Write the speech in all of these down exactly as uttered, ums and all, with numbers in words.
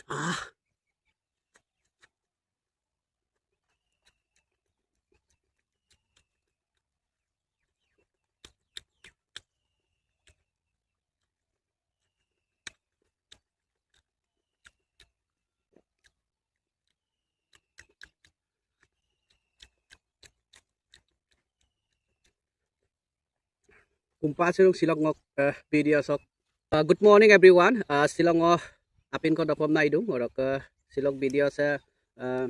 Ah. Kumpa sirung silok ngok, eh, video sok. Eh, good morning everyone. Eh, silok ngok apin ko dopom nai dung, orok, eh, silok video se, eh,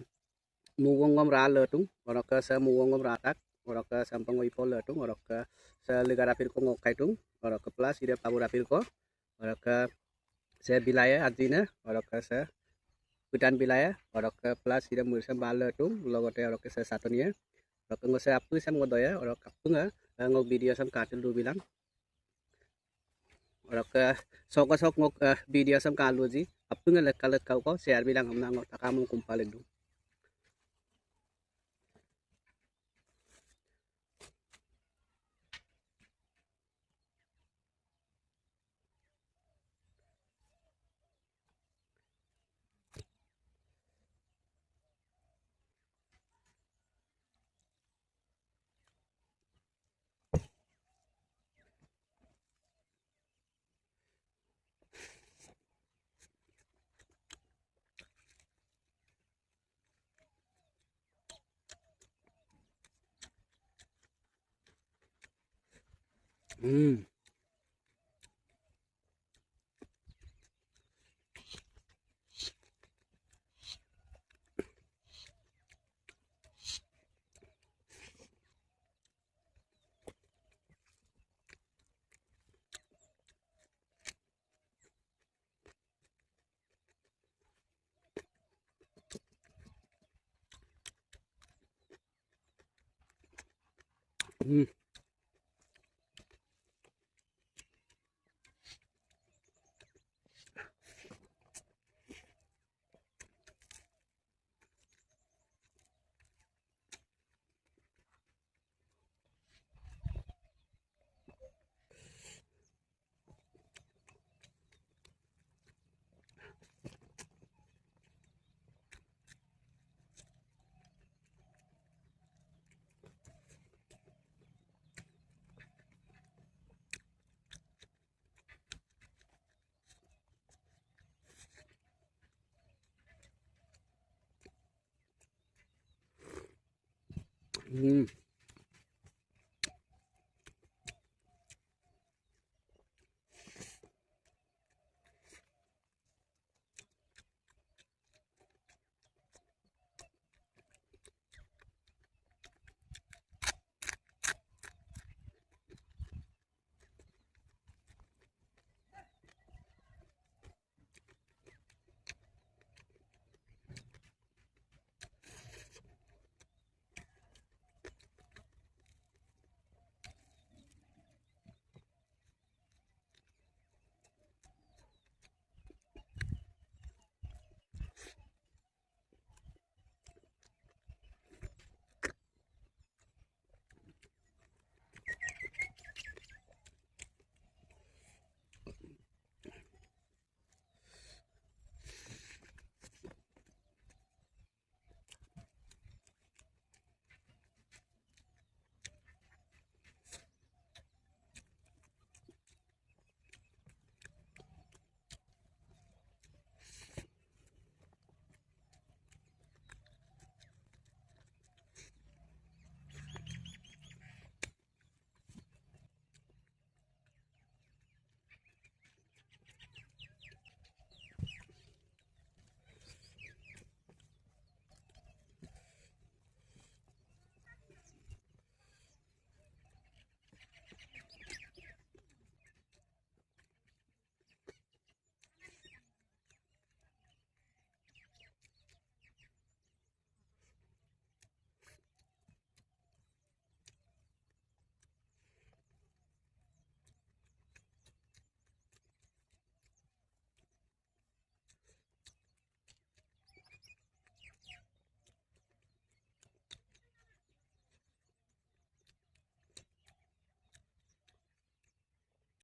muwong ngom ra letung, orok, eh, se muwong ngom ra tak, orok, eh, se mpang ipo letung, orok, eh, se ligar apin ko ngok kai tung, orok, eh, plus ida pabur apin ko. Orok se bilai ya, adina, orok se kudan bilai ya, orok plus ida mursam bala tung, logote orok se satoni ya. Orok ngok se apu sam ngok doya, orok apu nga, eh, ngok video sam katil du bilang. Orok soko sok ngok, eh, video sam kalu ji, apu nga lek kalet kau ko, share bilang amna ngok takam ngok kumpal du. Hmm. Hmm. Hmm.